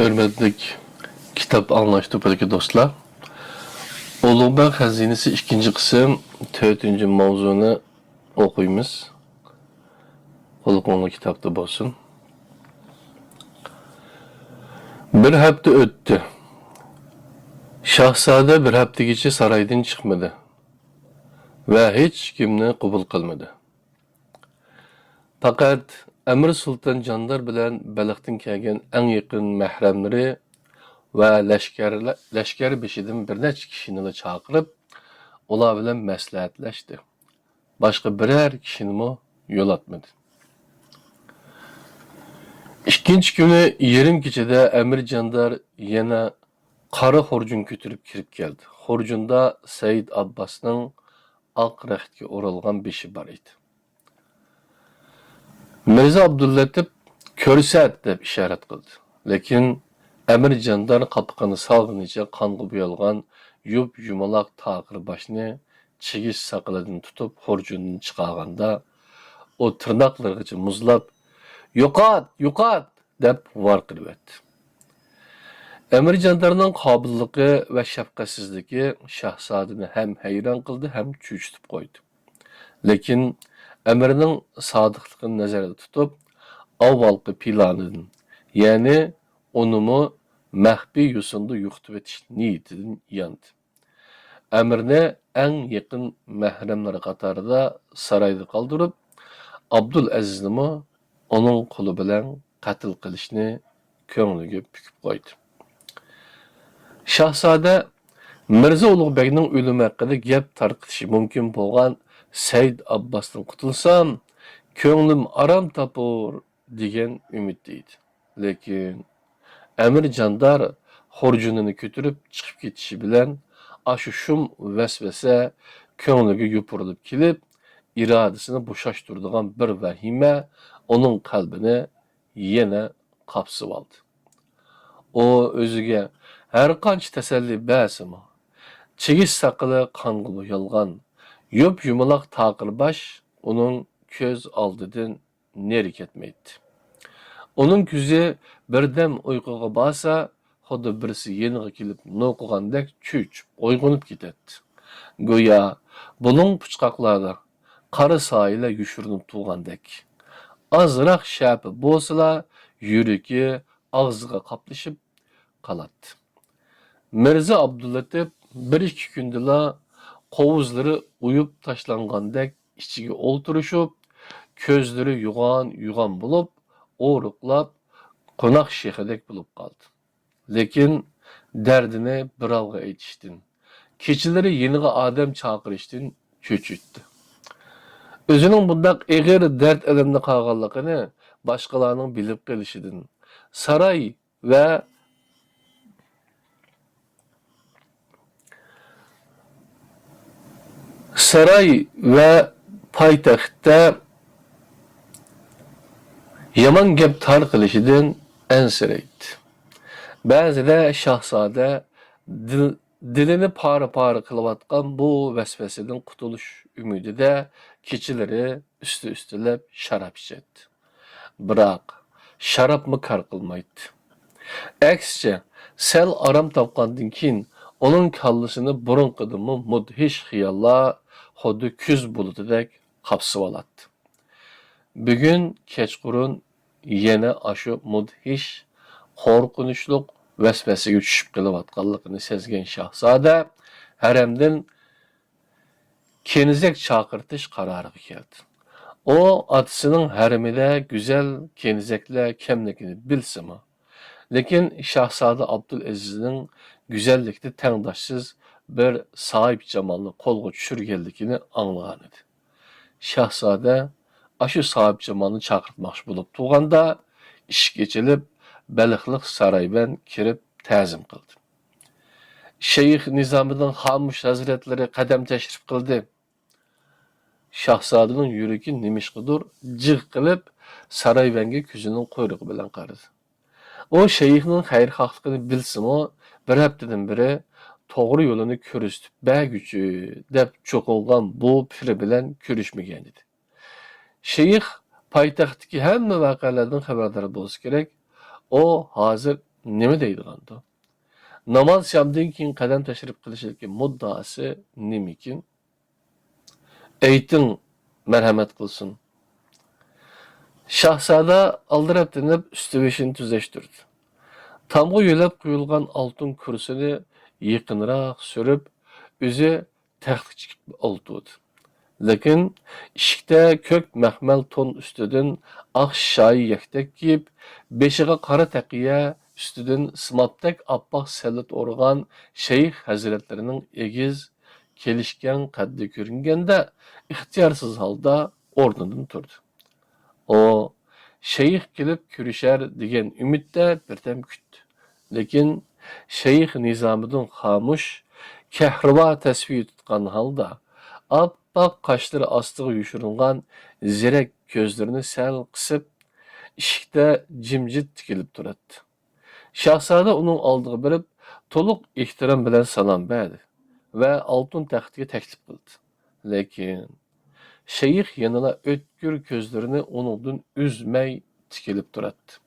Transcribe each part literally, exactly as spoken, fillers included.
ھۆرمەتلىك كىتاب ئاڭلاش توپىدىكى دوستلار، ئۇلۇغبەگ خەزىنىسى ئىككىنچى قىسىم تۆتىنچى ماۋزۇنى ئوقۇيمىز. قۇلىقىڭلار كىتابتا بولسۇن. بىر ھەپتە ئۆتتى. شاھزادە بىر ھەپتىگىچە سارايدىن چىقمىدى ۋە ھېچكىمنى قوبۇل قىلمىدى. پەقەت ئەمىر سۇلتان جاندار بىلەن بەلختىن كەلگەن ئەڭ يېقىن مەھرەملىرى ۋە لەشكەر، لەشكەر بېشىدىن بىر نەچچە كىشىنىلا چاقىرىپ، ئۇلار بىلەن مەسلىھەتلەشتى. باشقا بىرەر كىشىنىمۇ يولاتمىدى. ئىككىنچى كۈنى يېرىم كېچىدە ئەمىر جاندار يەنە قارا خۇرجۇن كۆتۈرۈپ كىرىپ كەلدى. خۇرجۇندا سەئىد ئابباسنىڭ ئاق رەختكە ئورالغان بېشى بار ئىدى. مىرزا ئابدۇللەتىپ «كۆرسەت!» دەپ ئىشارەت قىلدى. لېكىن ئەمىر جاندار قاپىقىنى سالغىنىچە قانغا بويالغان يۇپ-يۇمىلاق تاقىر باشنى چىگىش ساقىلىدىن تۇتۇپ خۇرجۇندىن چىقارغاندا، ئۇ تىرناقلىرىغىچە مۇزلاپ، «يوقات! يوقات!» دەپ ۋارقىرىۋەتتى. ئەمىر جاندارنىڭ قابىللىقى ۋە شەپقەتسىزلىكى شاھزادىنى ھەم ھەيران قىلدى، ھەم چۆچۈتۈپ قويدى. لېكىن ئەمىرنىڭ سادىقلىقىنى نەزەردە تۇتۇپ، ئاۋۋالقى پىلانىدىن، يەنى ئۇنىمۇ مەخپىي يوسۇندا يوقىتىۋېتىش نىيىتىدىن ياندى. ئەمىرنى ئەڭ يېقىن مەھرەملىرى قاتارىدا سارايدا قالدۇرۇپ، ئابدۇلئەزىزنىمۇ ئۇنىڭ قولى بىلەن قەتل قىلىشنى كۆڭلىگە پۈكۈپ قويدى. شاھزادە مىرزا ئۇلۇغ بەگنىڭ ئۆلۈمى ھەققىدە گەپ تارقىتىشى مۇمكىن بولغان سەئىد ئابباستىن قۇتۇلسام، كۆڭلۈم ئارام تاپۇر، دېگەن ئۈمىدتە ئىدى. لېكىن ئەمىر جاندار خۇرجۇنىنى كۆتۈرۈپ چىقىپ كېتىشى بىلەن، ئاشۇ شۇم ۋەسۋەسە كۆڭلىگە يوپۇرۇلۇپ كېلىپ، ئىرادىسىنى بوشاشتۇرىدىغان بىر ۋەھىمە ئۇنىڭ قەلبىنى يەنە قاپسىۋالدى. ئۇ ئۆزىگە ھەرقانچە تەسەللى بەرسىمۇ، چىگىش ساقىلى قانغا بويالغان، يۇپ-يۇمىلاق تاقىر باش ئۇنىڭ كۆز ئالدىدىن نېرى كەتمەيتتى. ئۇنىڭ كۆزى بىردەم ئۇيقۇغا بارسا، خۇددى بىرسى يېنىغا كېلىپ نوقۇغاندەك چۆچۈپ ئويغىنىپ كېتەتتى. گويا بۇلۇڭ پۇچقاقلاردا قارا سايىلەر يوشۇرۇنۇپ تۇرغاندەك. ئازراق شەپە بولسىلا، يۈرىكى ئاغزىغا قاپلىشىپ قالاتتى. مىرزا ئابدۇللەتىپ بىر-ئىككى كۈندىلا قوۋۇزلىرى ئويۇپ تاشلانغاندەك ئىچىگە ئولتۇرۇشۇپ، كۆزلىرى يوغان-يوغان بولۇپ، ئورۇقلاپ، قوناق شېخىدەك بولۇپ قالدى. لېكىن دەردىنى بىراۋغا ئېيتىشتىن، كېچىلىرى يېنىغا ئادەم چاقىرىشتىن چۆچۈيتتى. ئۆزىنىڭ بۇنداق ئېغىر دەرد-ئەلەمدە قالغانلىقىنى باشقىلارنىڭ بىلىپ قېلىشىدىن، ساراي ۋە ساراي ۋە پايتەختتە يامان گەپ تارقىلىشىدىن ئەنسىرەيتتى. بەزىدە شاھزادە دىل، دىلىنى پارە-پارە قىلىۋاتقان بۇ ۋەسۋەسىدىن قۇتۇلۇش ئۈمىدىدە كېچىلىرى ئۈستى-ئۈستىلەپ شاراب ئىچەتتى. بىراق، شارابمۇ كار قىلمايتتى. ئەكسىچە، سەل ئارام تاپقاندىن كېيىن، ئۇنىڭ كاللىسىنى بۇرۇنقىدىنمۇ مۇدھىش خىياللار خۇددى كۈز بۇلۇتىدەك قاپسىۋالاتتى. بۈگۈن كەچقۇرۇن يەنە ئاشۇ مۇدھىش، قورقۇنچلۇق ۋەسۋەسىگە چۈشۈپ قېلىۋاتقانلىقىنى سەزگەن شاھزادە ھەرەمدىن كېنىزەك چاقىرتىش قارارىغا كەلدى. ئۇ ئاتىسىنىڭ ھەرىمىدە گۈزەل كېنىزەكلەر كەملىكىنى بىلسىمۇ، لېكىن شاھزادە ئابدۇلئەزىزنىڭ گۈزەللىكتە تەڭداشسىز بىر ساھىبجامالنى قولغا چۈشۈرگەنلىكىنى ئاڭلىغانىدى. شاھزادە ئاشۇ ساھىبجامالنى چاقىرتماقچى بولۇپ تۇرغاندا، ئىشىك ئېچىلىپ، بەلخلىق سارايبەن كىرىپ تەزىم قىلدى. شەيخ نىزامىدىن خامۇش ھەزرەتلىرى قەدەم تەشرىپ قىلدى. شاھزادىنىڭ يۈرىكى نېمىشقىدۇر جىغ قىلىپ، سارايبەنگە كۆزىنىڭ قۇيرۇقى بىلەن قارىدى. ئۇ شەيخنىڭ خەيرخاھلىقىنى بىلسىمۇ، بىر ھەپتىدىن بېرى توغرا يولىنى كۆرسىتىپ بەرگۈچى دەپ چوقۇنغان بۇ پىرى بىلەن كۆرۈشمىگەنىدى. شەيخ پايتەختتىكى ھەممە ۋەقەلەردىن خەۋەردار بولسا كېرەك، ئۇ ھازىر نېمە دەيدىغاندۇ؟ ناماز شامدىن كېيىن قەدەم تەشرىپ قىلىشىدىكى مۇددىئاسى نېمىكىن؟ ئېيتىڭ، مەرھەمەت قىلسۇن. شاھزادە ئالدىراپ تىنىپ، ئۈستى بېشىنى تۈزەشتۈردى. تامغا يۆلەپ قويۇلغان ئالتۇن كۇرسىنى يېقىنراق سۈرۈپ، ئۆزى تەختكە چىقىپ ئولتۇردى. لېكىن ئىشىكتە كۆك مەخمەل تون ئۈستىدىن ئاق شايى يەكتەك كىيىپ، بېشىغا قارا تەقىيە، ئۈستىدىن سىمابتەك ئاپئاق سەللىت ئورىغان شەيخ ھەزرەتلىرىنىڭ ئېگىز، كېلىشكەن قەددى كۆرۈنگەندە، ئىختىيارسىز ھالدا ئورنىدىن تۇردى. ئۇ شەيخ كېلىپ كۆرۈشەر دېگەن ئۈمىدتە بىردەم كۈتتى. لېكىن شەيخ نىزامىدىن خامۇش، كەھرىۋا تەسۋىر تۇتقان ھالدا، ئاپئاق قاشلىرى ئاستىغا يوشۇرۇنغان زېرەك كۆزلىرىنى سەل قىسىپ، ئىشىكتە جىمجىت تىكىلىپ تۇراتتى. شاھزادە ئۇنىڭ ئالدىغا بېرىپ، تولۇق ئېھتىرام بىلەن سالام بەردى ۋە ئالتۇن تەختكە تەكلىپ قىلدى. لېكىن شەيخ يەنىلا ئۆتكۈر كۆزلىرىنى ئۇنىڭدىن ئۈزمەي تىكىلىپ تۇراتتى.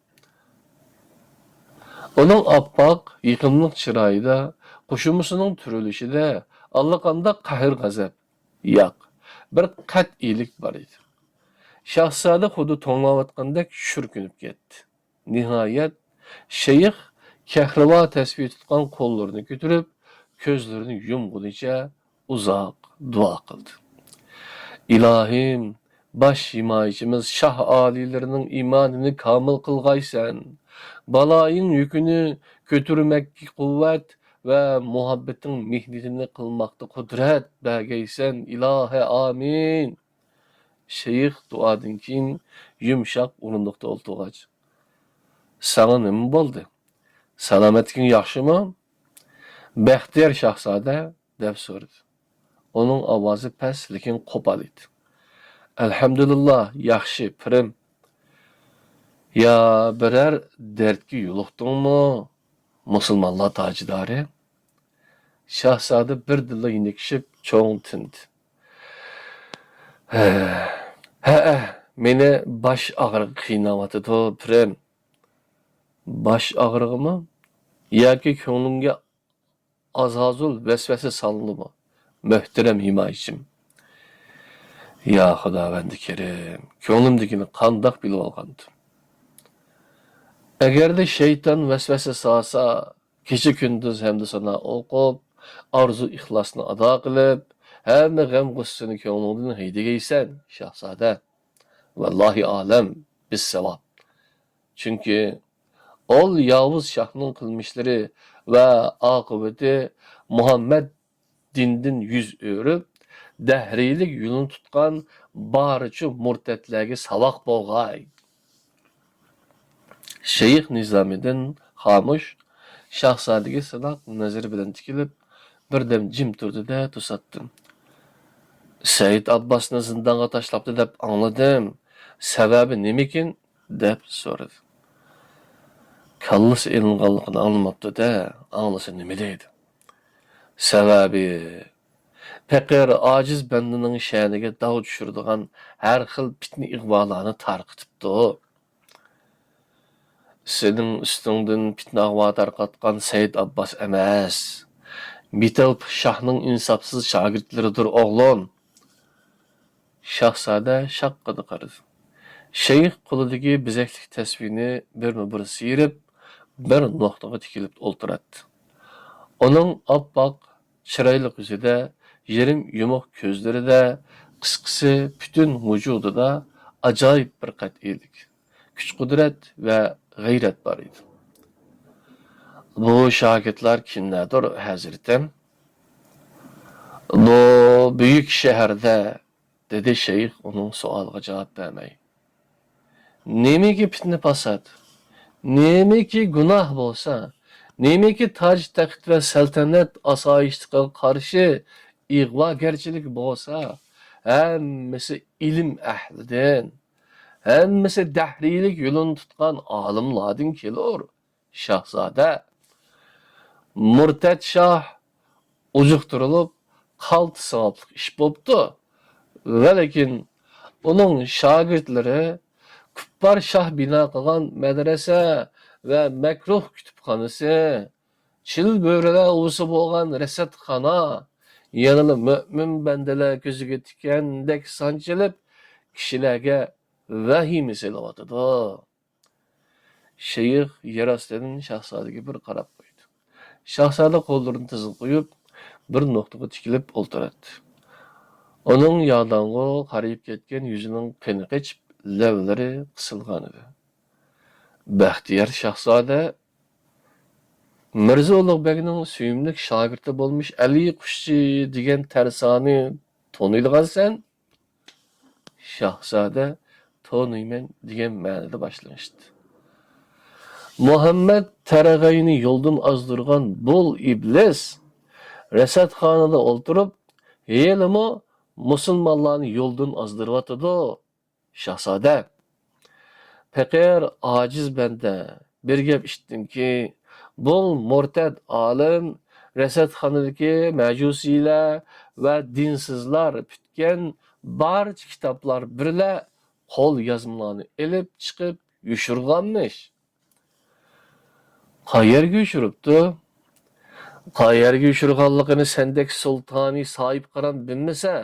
ئۇنىڭ ئاپئاق، يېقىملىق چىرايىدا، قوشۇمىسىنىڭ تۈرۈلۈشىدە ئاللىقانداق قەھر-غەزەپ، ياق، بىر قەتئىيلىك بار ئىدى. شاھزادە خۇددى توڭلاۋاتقاندەك شۈركۈنۈپ كەتتى. نىھايەت، شەيخ كەھرىۋا تەسۋىر تۇتقان قوللىرىنى كۆتۈرۈپ، كۆزلىرىنى يۇمغىنىچە ئۇزاق دۇئا قىلدى. ئىلاھىم، باش ھىمايىچىمىز شاھ ئالىيلىرىنىڭ ئىمانىنى كامىل قىلغايسەن، بالايىڭ يۈكىنى كۆتۈرمەككە قۇۋۋەت ۋە مۇھەببىتىڭ مېھنىتىنى قىلماقتا قۇدرەت بەرگەيسەن، ئىلاھە، ئامىن. شەيخ دۇئادىن كېيىن يۇمشاق ئورۇندۇقتا ئولتۇرغاچ، ساڭا نېمە بولدى؟ سالامەتلىكىڭ ياخشىمۇ؟ بەختىيار شاھزادە دەپ سورىدى. ئۇنىڭ ئاۋازى پەس، لېكىن قوپال ئىدى. ئەلھەمدۇلىللا، ياخشى، پىرىم. يا بىرەر دەردكە يولۇقتۇڭمۇ، مۇسۇلمانلار تاجدارى؟ شاھزادە بىردىنلا يېنىكىشىپ چوڭ تىندى. ھەئە، مېنى باش ئاغرىقى قىيناۋاتىدۇ، پىرىم. باش ئاغرىقىمۇ؟ ياكى كۆڭلۈڭگە ئازازۇل ۋەسۋەسە سالدىمۇ، مۆھتەرەم ھىمايىچىم؟ يا خۇداۋەندى كېرىم، كۆڭلۈمدىكىنى قانداق بىلىۋالغانتىم؟ ئەگەردە شەيتان ۋەسۋەسە سالسا، كېچە-كۈندۈز ھەمدۇسانا ئوقۇپ، ئارزۇ-ئىخلاسنى ئادا قىلىپ، ھەممە غەم-غۇسسىنى كۆڭلۈڭدىن ھەيدىگەيسەن، شاھزادە. ۋاللاھى ئالەم بىسساۋاب. چۈنكى ئول ياۋۇز شاھنىڭ قىلمىشلىرى ۋە ئاقىۋىتى مۇھەممەد دىندىن يۈز ئۆرۈپ، دەھرىيلىك يولىنى تۇتقان بارچە مۇرتەتلەرگە ساۋاق بولغاي. شەيخ نىزامىدىن خامۇش شاھزادىگە سىناق نەزىرى بىلەن تىكىلىپ، بىردەم جىم تۇردى-دە، توساتتىن، سەئىد ئابباسنى زىندانغا تاشلاپتۇ دەپ ئاڭلىدىم. سەۋەبى نېمىكىن؟ دەپ سورىدى. كاللىسى ئېلىنغانلىقىنى ئاڭلىماپتۇ-دە، ئاڭلىسا نېمە دەيدۇ؟ سەۋەبى، پېقىر، ئاجىز بەندىنىڭ شەنىگە داغ چۈشۈرىدىغان ھەر خىل پىتنە-ئىغۋالارنى تارقىتىپتۇ. سېنىڭ ئۈستۈڭدىن پىتنە-ئىغۋا تارقاتقان سەئىد ئابباس ئەمەس، بىتەۋپىق شاھنىڭ ئىنساپسىز شاگىرتلىرىدۇر، ئوغلۇم. شاھزادە شاققىدە قارىدى. شەيخ قولىدىكى بېزەكلىك تەسۋىنى بىرمۇ بىر سىيرىپ، بىر نۇقتىغا تىكىلىپ ئولتۇراتتى. ئۇنىڭ ئاپئاق، چىرايلىق يۈزىدە، يېرىم يۇمۇق كۆزلىرىدە، قىسقىسى، پۈتۈن ۋۇجۇدىدا ئاجايىپ بىر قەتئىيلىك، كۈچ-قۇدرەت ۋە غەيرەت بار ئىدى. بۇ شاگىرتلار كىملەردۇر، ھەزرىتىم؟ بۇ بۈيۈك شەھەردە، دېدى شەيخ ئۇنىڭ سوئالىغا جاۋاب بەرمەي. نېمىكى پىتنە-پاسات، نېمىكى گۇناھ بولسا، نېمىكى تاج-تەخت ۋە سەلتەنەت ئاسايىشلىقىغا قارشى ئىغۋاگەرچىلىك بولسا، ھەممىسى ئىلىم ئەھلىدىن، ھەممىسى دەھرىيلىك يولىنى تۇتقان ئالىملاردىن كېلۇر. شاھزادە، مۇرتەت شاھ ئۇجۇقتۇرۇلۇپ، قالتىس ساۋابلىق ئىش بوپتۇ. ۋەلىكىن ئۇنىڭ شاگىرتلىرى كۇپپار شاھ بىنا قىلغان مەدرەسە، ۋە مەكرۇھ كۇتۇپخانىسى، چىل بۆرىلەر ئۇۋىسى بولغان رەسەتخانا يەنىلا مۆمىن بەندىلەر كۆزىگە تىكەندەك سانچىلىپ، كىشىلەرگە ۋەھىمە سېلىۋاتىدۇ. شەيخ يەر ئاستىدىن شاھزادىگە بىر قاراپ قويدى. شاھزادە قوللىرىنى تىزغا قويۇپ، بىر نۇقتىغا تىكىلىپ ئولتۇراتتى. ئۇنىڭ ياداڭغۇ قارىيىپ كەتكەن يۈزىنىڭ قېنى قېچىپ، لەۋلىرى قىسىلغانىدى. بەختىيار شاھزادە، مىرزا ئۇلۇغ بەگنىڭ سۆيۈملۈك شاگىرتى بولمىش ئەلى قۇشچى دېگەن تەرسانى تونۇيدىغانسەن؟ شاھزادە تونۇيمەن دېگەن مەنىدە باشلىنىشتى. مۇھەممەد تەرەغەينى يولدىن ئازدۇرغان بۇل ئىبلىس رەسەتخانىدا ئولتۇرۇپ، ھېلىمۇ مۇسۇلمانلارنى يولدىن ئازدۇرۇۋاتىدۇ. شاھزادە، پېقىر ئاجىز بەندە، بىر گەپ ئىشىتتىمكى، بۇ مۇرتەد ئالىم رەسەتخانىدىكى مەجۇسىيلار ۋە دىنسىزلار پۈتكەن بارچە كىتابلار بىرلە قول يازمىلارنى ئېلىپ چىقىپ يوشۇرغانمىش. قايەرگە يوشۇرۇپتۇ؟ قايەرگە يوشۇرغانلىقىنى سەندەك سۇلتانى ساھىبقىران بىلمىسە،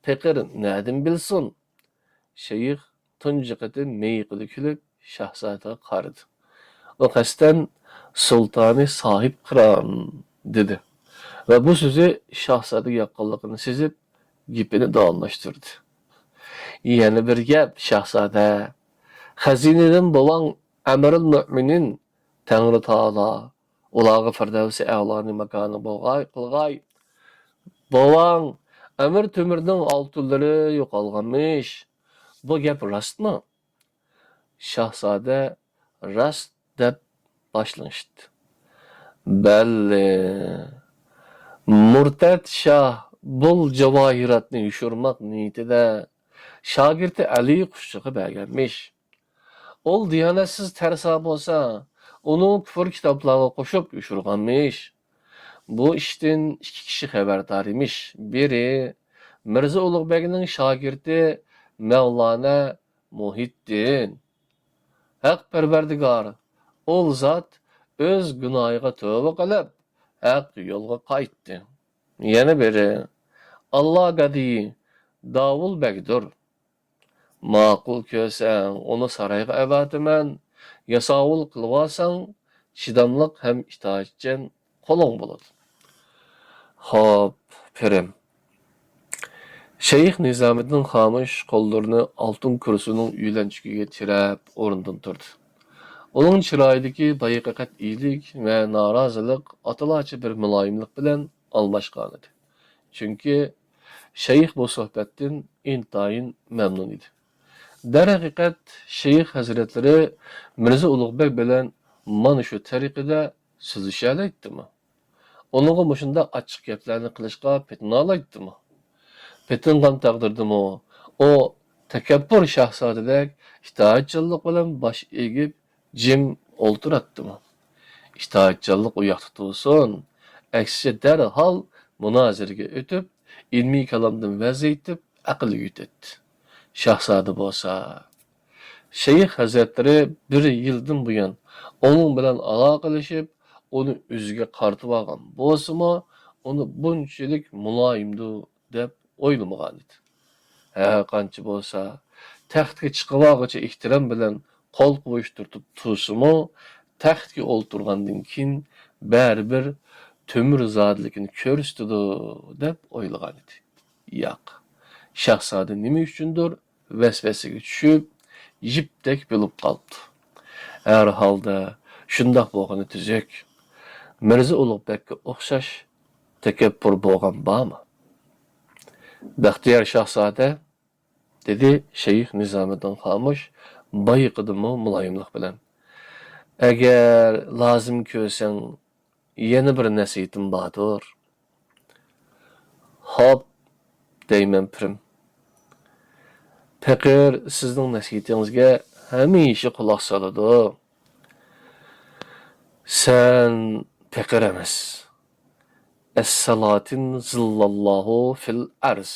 پېقىر نەدىن بىلسۇن؟ شەيخ تۇنجى قېتىم مىيىقىدا كۈلۈپ، شاھزادىگە قارىدى. ئۇ قەستەن «سۇلتانى ساھىبقىران» دېدى ۋە بۇ سۆزى شاھزادىگە ياققانلىقىنى سېزىپ، گېپىنى داۋاملاشتۇردى. يەنە بىر گەپ، شاھزادە، خەزىنىدىن بوۋاڭ ئەمىرۇل مۆمىنىن، تەڭرى تائالا ئۇلارغا فىردەۋسى ئەلانى ماكانى بولغاي، قىلغاي، بوۋاڭ ئەمىر تۆمۈرنىڭ ئالتۇنلىرى يوقالغانمىش. بۇ گەپ راستمۇ؟ شاھزادە راست دەپ باشلىنىشتى. بەللى، مۇرتەد شاھ بۇ جاۋاھىراتنى يوشۇرماق نىيىتىدە شاگىرتى ئەلى قۇشچىغا بەرگەنمىش. ئول دىيانەتسىز تەرسا بولسا، ئۇنى كۇفر كىتابلارغا قوشۇپ يوشۇرغانمىش. بۇ ئىشتىن ئىككى كىشى خەۋەردار ئىمىش. بىرى مىرزا ئۇلۇغ بەگنىڭ شاگىرتى مەۋلانە مۇھىتدىن. ھەق پەرۋەردىگار، ئۇ زات ئۆز گۇناھىغا تۆۋە قىلىپ، ھەق يولغا قايتتى. يەنە بىرى ئاللا گادىيى داۋۇل بەگدۇر. ماقۇل كۆرسەڭ، ئۇنى سارايغا ئەۋەتىمەن. ياساۋۇل قىلىۋالساڭ، چىداملىق ھەم ئىتائەتچان قولۇڭ بولىدۇ. خوپ، پىرىم. شەيخ نىزامىدىن خامۇش قوللىرىنى ئالتۇن كۇرسىنىڭ يۆلەنچۈكىگە تىرەپ ئورنىدىن تۇردى. ئۇنىڭ چىرايىدىكى بايىقى قەتئىيلىك ۋە نارازىلىق ئاتىلارچە بىر مۇلايىملىق بىلەن ئالماشقانىدى. چۈنكى شەيخ بۇ سۆھبەتتىن ئىنتايىن مەمنۇن ئىدى. دەرھەقىقەت، شەيخ ھەزرەتلىرى مىرزا ئۇلۇغ بەگ بىلەن مانا شۇ تەرىقىدە سۆزلىشەلەيتتىمۇ؟ ئۇنىڭغا مۇشۇنداق ئاچچىق گەپلەرنى قىلىشقا پېتىنالايتتىمۇ؟ پېتىنغان تەقدىردىمۇ، ئۇ تەكەببۇر شاھزادىدەك ئىتائەتچانلىق بىلەن باش ئېگىپ، جىم ئولتۇراتتىمۇ؟ ئىتائەتچانلىق ئۇ ياقتا تۇرسۇن، ئەكسىچە دەرھال مۇنازىرىگە ئۆتۈپ، ئىلمىي كالامدىن ۋەز ئېيتىپ، ئەقىلگە يۆتەتتى. شاھزادە بولسا، شەيخ ھەزرەتلىرى بىر يىلدىن بۇيان ئۇنىڭ بىلەن ئالاقىلىشىپ، ئۇنى ئۆزىگە قارىتىۋالغان بولسىمۇ، ئۇنى بۇنچىلىك مۇلايىمدۇ دەپ ئويلىمىغانىدى. ھەر قانچە بولسا، تەختكە چىقىۋالغۇچە ئېھتىرام بىلەن قول قوۋۇشتۇرتۇپ تۇرسىمۇ، تەختكە ئولتۇرغاندىن كېيىن بەرىبىر تۆمۈرزادىلىكىنى كۆرسىتىدۇ دەپ ئويلىغانىدى. ياق، شاھزادە نېمە ئۈچۈندۇر ۋەسۋەسىگە چۈشۈپ، يىپتەك بولۇپ قاپتۇ. ھەر ھالدا شۇنداق بولغىنى تۈزۈك. مىرزا ئۇلۇغ بەگكە ئوخشاش تەكەببۇر بولغان بارمۇ؟ بەختىيار شاھزادە، دېدى شەيخ نىزامىدىن خامۇش بايىقىدىنمۇ مۇلايىملىق بىلەن. ئەگەر لازىم كۆرسەڭ، يەنە بىر نەسىھىتىم باردۇر. خوپ، دەيمەن پىرىم. پېقىر سىزنىڭ نەسىھىتىڭىزگە ھەمىشە قۇلاق سالىدۇ. سەن پېقىر ئەمەس. ئەسسالاتىن زىللاللاھۇ فىل ئەرز.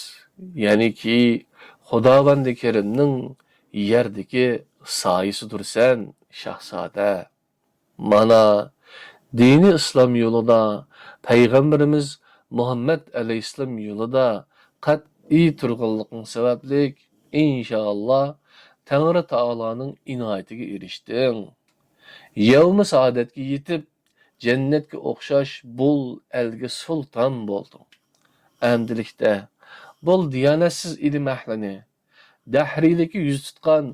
يەنىكى خۇداۋەندى كېرىمنىڭ يەردىكى سايىسىدۇرسەن، شاھزادە. مانا، دىنىي ئىسلام يولىدا، پەيغەمبىرىمىز مۇھەممەد ئەلەيھىسسالام يولىدا قەتئىي تۇرغانلىقىڭ سەۋەبلىك، ئىنشائاللا، تەڭرى تائالانىڭ ئىنايىتىگە ئېرىشتىڭ. يەۋمى سائادەتكە يېتىپ، جەننەتكە ئوخشاش بۇل ئەلگە سۇلتان بولدۇڭ. ئەمدىلىكتە بۇل دىيانەتسىز ئىلىم ئەھلىنى، دەھرىيلىككە يۈز تۇتقان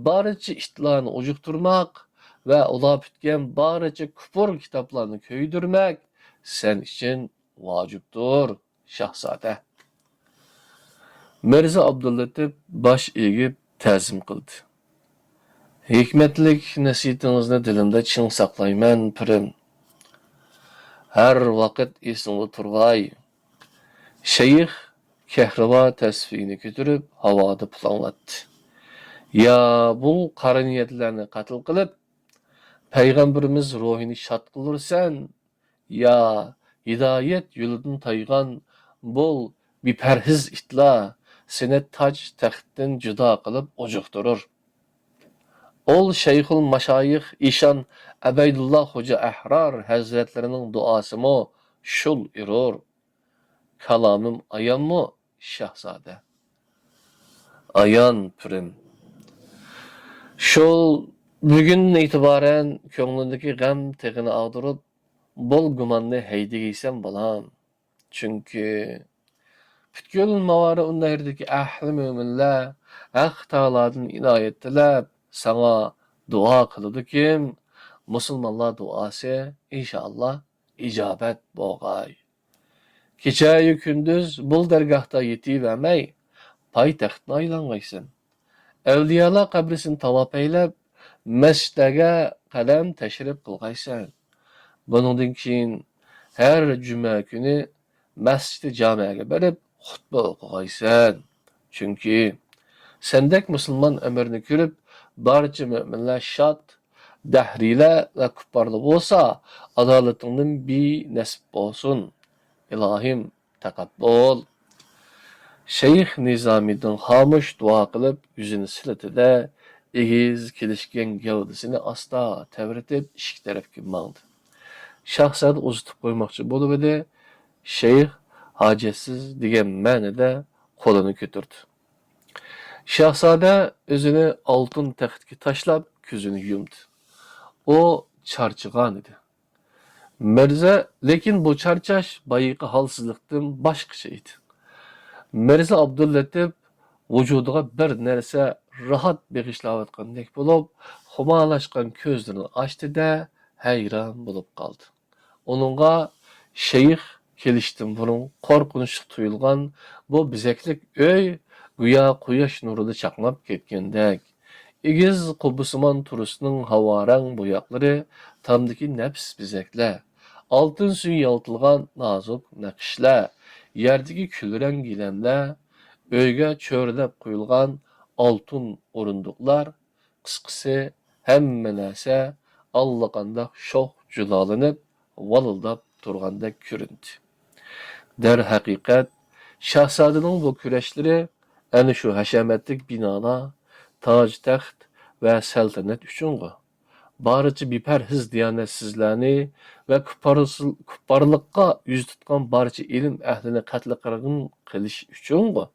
بارچە ئىتلارنى ئۇجۇقتۇرماق ۋە ئۇلار پۈتكەن بارچە كۇپۇر كىتابلارنى كۆيدۈرمەك سەن ئۈچۈن ۋاجىپتۇر، شاھزادە. مىرزا ئابدۇللېتىپ باش ئېگىپ تەزىم قىلدى. ھېكمەتلىك نەسىھىتىڭىزنى دىلىمدا چىڭ ساقلايمەن، پىرىم. ھەر ۋاقىت ئېسىڭدە تۇرغاي. شەيخ كەھرىبا تەسبىھىنى كۆتۈرۈپ ھاۋادا پۇلاڭلاتتى. يا بۇ قارا نىيەتلەرنى قەتل قىلىپ، پەيغەمبىرىمىز روھىنى شاد قىلۇرسەن، يا ھىدايەت يولىدىن تايغان بۇ بىپەرھىز ئىتلار سېنى تاج تەختتىن جۇدا قىلىپ ئۇجۇقتۇرۇر. ئول شەيخۇل ماشايىخ ئىشان ئەبەيدۇللا خوجا ئەھرار ھەزرەتلىرىنىڭ دۇئاسىمۇ شۇل ئېرۇر. كالامىم ئايانمۇ، شاھزادە؟ ئايان، پىرىم. شۇل بۈگۈندىن ئېتىبارەن كۆڭلۈڭدىكى غەم تېغىنى ئاغدۇرۇپ، بول گۇماننى ھەيدىگەيسەن، بالام. چۈنكى پۈتكۈل ماۋارىئۇننەھردىكى ئەھلى مۆمىنلەر ھەق تائالادىن ئىنايەت تىلەپ، ساڭا دۇئا قىلىدۇكىن، مۇسۇلمانلار دۇئاسى، ئىنشائاللا، ئىجابەت بولغاي. كېچەيۇ كۈندۈز بۇل دەرگاھتا يېتىۋەرمەي، پايتەختنى ئايلانغايسەن. ئەۋلىيالار قەبرىسىنى تاۋاپ ئەيلەپ، مەسچىتلەرگە قەدەم تەشرىپ قىلغايسەن. بۇنىڭدىن كېيىن ھەر جۈمە كۈنى مەسچىتى جامەگە بېرىپ خۇتبە ئوقۇغايسەن. چۈنكى سەندەك مۇسۇلمان ئەمىرنى كۆرۈپ، بارچە مۆمىنلەر شاد، دەھرىيلەر ۋە كۇپپارلار بولسا، ئادالىتىڭدىن بىنەسىپ بولسۇن. ئىلاھىم، تەقەببۇل. شەيخ نىزامىدىن خامۇش دۇئا قىلىپ، يۈزىنى سىلىتىدە، ئېگىز كېلىشكەن گەۋدىسىنى ئاستا تەۋرىتىپ، ئىشىك تەرەپكە ماڭدى. شاھزادە ئۇزىتىپ قويماقچى بولۇۋىدى، شەيخ ھاجەتسىز دېگەن مەنىدە قولىنى كۆتۈردى. شاھزادە ئۆزىنى ئالتۇن تەختكە تاشلاپ، كۆزىنى يۇمدى. ئۇ چارچىغانىدى. مىرزا، لېكىن بۇ چارچاش بايىقى ھالسىزلىقتىن باشقىچە ئىدى. مىرزا ئابدۇللەتىپ ۋۇجۇدىغا بىر نەرسە راھەت بېغىشلاۋاتقاندەك بولۇپ، خۇمارلاشقان كۆزلىرىنى ئاچتى-دە، ھەيران بولۇپ قالدى. ئۇنىڭغا شەيخ كېلىشتىن بۇرۇن قورقۇنچلۇق تۇيۇلغان بۇ بېزەكلىك ئۆي گويا قۇياش نۇرىدا چاقناپ كەتكەندەك. ئېگىز قۇببىسىمان تورۇسنىڭ ھاۋارەڭ بوياقلىرى، تامدىكى نەپىس بېزەكلەر، ئالتۇن سۈيى يالتىلىغان نازۇك نەقىشلەر، يەردىكى كۈلرەڭ گىلەملەر، ئۆيگە چۆرىلەپ قويۇلغان ئالتۇن ئورۇندۇقلار، قىسقىسى، ھەممە نەرسە ئاللىقانداق شوخ جۇلالىنىپ، ۋالىلداپ تۇرغاندەك كۆرۈندى. دەرھەقىقەت، شاھزادىنىڭ بۇ كۈرەشلىرى ئەنە شۇ ھەشەمەتلىك بىنالار، تاج-تەخت ۋە سەلتەنەت ئۈچۈنغۇ؟ بارچە بىپەرھىز دىيانەتسىزلەرنى ۋە كۇپپارسىز-، كۇپپارلىققا يۈز تۇتقان بارچە ئىلىم ئەھلىنى قەتلى قىرغىن قىلىش ئۈچۈنغۇ؟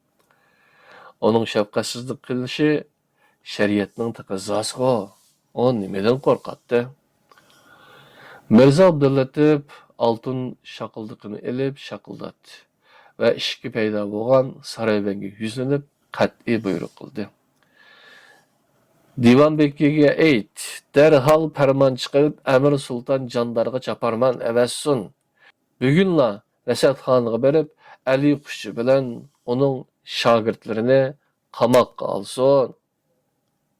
ئۇنىڭ شەپقەتسىزلىك قىلىشى شەرىئەتنىڭ تەقەززاسىغۇ، ئۇ نېمىدىن قورقاتتى؟ مىرزا ئابدۇللەتىپ ئالتۇن شاقىلدىقىنى ئېلىپ شاقىلداتتى ۋە ئىشىككە پەيدا بولغان سارايبەگكە يۈزلىنىپ قەتئىي بۇيرۇق قىلدى. دىۋان بېگىگە ئېيت، دەرھال پەرمان چىقىرىپ، ئەمىر سۇلتان جاندارغا چاپارمان ئەۋەتسۇن. بۈگۈنلا رەسەتخانىغا بېرىپ، ئەلى قۇشچى بىلەن ئۇنىڭ شاگىرتلىرىنى قاماققا ئالسۇن.